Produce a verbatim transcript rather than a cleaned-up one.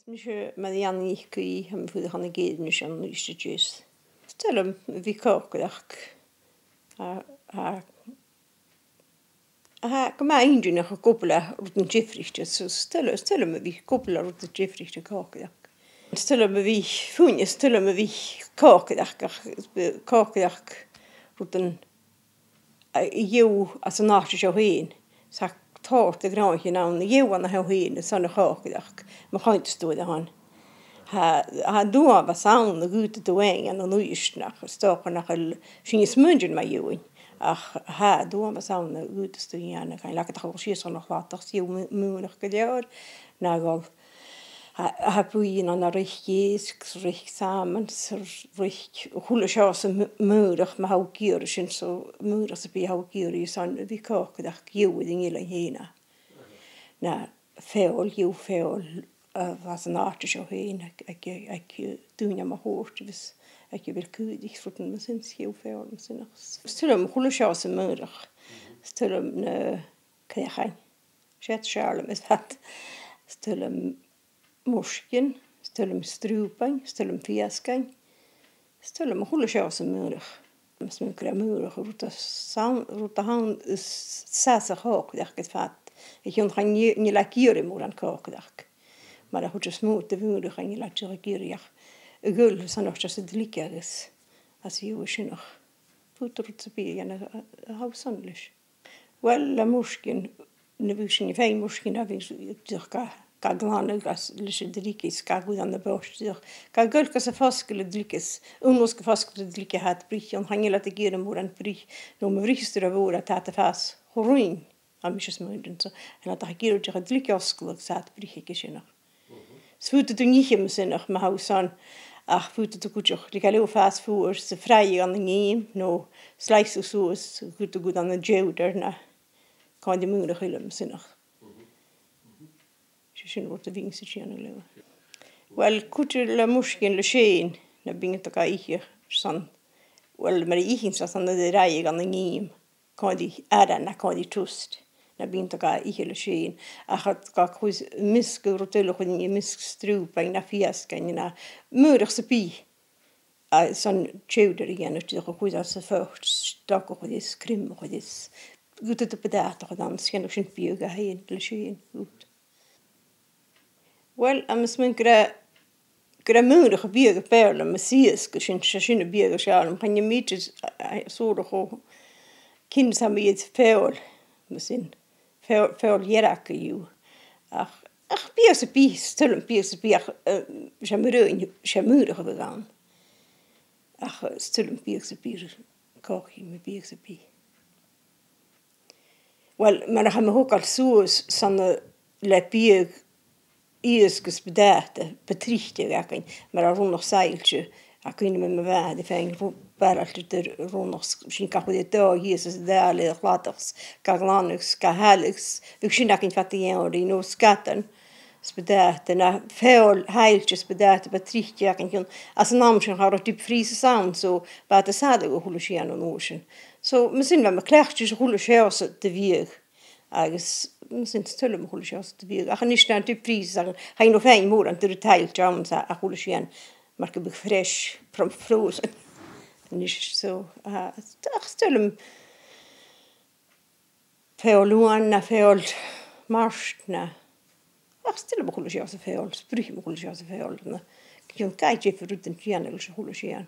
Nise, mar a dh'ainmich mi, tha mi a' fuireach ann an Èirinn an Uibhist a Deas. 'S toil leam a bhith a' còcaireachd. A, a, a, gu math inntinneach a' còcaireachd rudan diofraichte, so 's toil, 's toil leam a bhith a' còcaireachd rudan diofraichte a' còcaireachd. 'S toil leam a bhith a' fuine, 's toil leam a bhith a' còcaireachd, ach còcaireachd rudan a, a gheibh thu às an àite seo fhèin. 'S tha tòrr de ghnothaich ann a gheibh thu an seo fhèin, airson a' chòcaireachd, ma chunntas tu e, a-nis. Tha, tha an t-uabhas ann a dh'fhaodadh tu fhaighinn ann an Uibhist, nach, 's dòcha nach eil sinn a' smaoineachadh mu dheidhinn. Ach tha an t-uabhas ann a dh'fhaodas tu a dhèanamh, chan eil agad ach a dhol sìos chun a' chladaich 's gheibh thu mu-, mùrach gu leòr, no a dhol, tha, tha buidheann ann a ruith iasg, ruith salmon, 's ruith a h-uile seòrsa mu-, mùrach ma tha thu ag iarraidh sin, so mùrach sam bith a tha thu ag iarraidh, airson a bhith a' còcaireachd, gheibh thu air an eilean fhèin e. No feòil, gheibh feòil, a, às an àite seo fhèin, aig, aig, aig, eh, daoine a tha a' toirt, agus aig a bheil caoraich, rudan mar sin, 's gheibh feòil mar sin. Ach 's toil leam a h-uile seòrsa mùrach. 'S toil leam na, eh, creachain. 'S iad as fheàrr leam, is fad. 'S toil leam mùrchain, 's toil leam srùbain, 's toil leam fiasgain. 'S toil leam a h-uile seòrsa mùrach. Mas math gur e mùrach rud as ann, rud a th' ann as, as fhasa a' chòcaireachd air fad. A chionn chan e, chan eil e ag iarraidh mòran còcaireachd. Mar a thuirt thu, 's motha de mhùrach a chan eil e dìreach ag iarraidh ach a dhol airson an t-seòrsa a dh'fheumas e agus às a dhèidh sin ach faodaidh tu rud sam bith a dhèanamh a, a, a tha thu airson leis. Uill, le mùrchain, nuair a bhios sinn a' faighinn mùrchain, a bhios, dìreach ga, ga glanadh às, leis an driogais, ga chur ann am bùrach, dìreach ga ghoil gus am fosgail an driogais, aon uair gus am fosgail an driogais tha iad a' bruich, a chionn chan eil iad ag iarraidh mòran bruich, no ma bhruicheas tu ro mhòr, tha iad a' fàs cho ruinn, tha mise a' smaoineachadh, so, chan eil iad ach ag iarraidh dìreach an driogais fhosgladh 's iad a' bruich aige sin. Is faodaidh tu an ithe mar sin, ach ma tha thu airson, ach faodaidh tu cuideachd, like, a leithid fàs fuar 's a' fraidheadh ann an ìm, no sliceadh suas, cuideachd ann an chowder, no càil de mhùrach eile mar sin. 'S e sin rud a bhithinn-sa a' dèanamh leotha. Uill, cuideachd le mùrchain le sèithean, nam biodh iad ga ithe airson, uill, mar a ith iadsan, 's ann a' fraidheadh ann an ìm. Còmhla ri aran, no còmhla ri toast, nam biodh iad ga ithe le sèithean. Ach iad ga cur am measg rud eile, a chur am measg srùbain, no fiasgain, no mùrach sam bith. Airson chowder a dhèanamh, dìreach a chur anns a' phot, stoc a chur ris, cream a chur ris. Gheibh thu buntàta a chur ann, 's dhèanadh sin biadh fhèin le sèithean, good. Uill, tha mi a' smaoineachadh gur e, gur e mùrach a' bhiadh a b' fheàrr leam, is iasg, gu sin, 's e sin am biadh as fheàrr leam. Chan eil mi idir, a, a, sònraichte cinnteach mu dheidhinn feòil, mar sin. Feòil, feòil dhearg a-riamh. Ach, ach biadh sam bith, 's toil leam biadh sam bith, ach, eh, 's e mùr-, 's e mùrach a bhiodh ann. Ach, eh, 's toil leam biadh sam bith, còcaire mu biadh sam bith. Uill, mar a tha mi a' togail suas, 's ann, eh, le biadh, iasg is buntàta, bu trice a bh' againn, mar a rinn an soilleireachd, a' cuimhneachadh mu mo mhàthair a' faighinn ru-, barailt de rionnach, 's sinn ga chur air dòigh shìos is a' dol air a' chladach, ga ghlanadh, ga shealladh, bhiodh sin againn fad a' gheamhraidh, no sgadan, is buntàta, no feòil shoillte is buntàta, bu trice againn, chionn, anns an àm sin cha robh deep freezers ann, so bha iad a' sàladh a h-uile sìon an uair sin. So, mar sin bha mi cleachdte ris a h-uile seòrsa de bhiadh, agus mar sin 's toil leam a h-uile seòrsa de bhiadh. Ach a-nis tha deep freezers againn, chan eil thu a' faighinn mòran de rud shoillte ann 's a, a h-uile sìon, mar gum biodh fresh from frozen. A-nis, so, a, ach 's toil leam feòil uain, no feòil mart, no, ach 's toil leam a h-uile seòrsa feòil, 's bruidhinn mi a h-uile seòrsa feòil, no, gu bheil gach diofar rud a' dèanamh leis a h-uile sìon.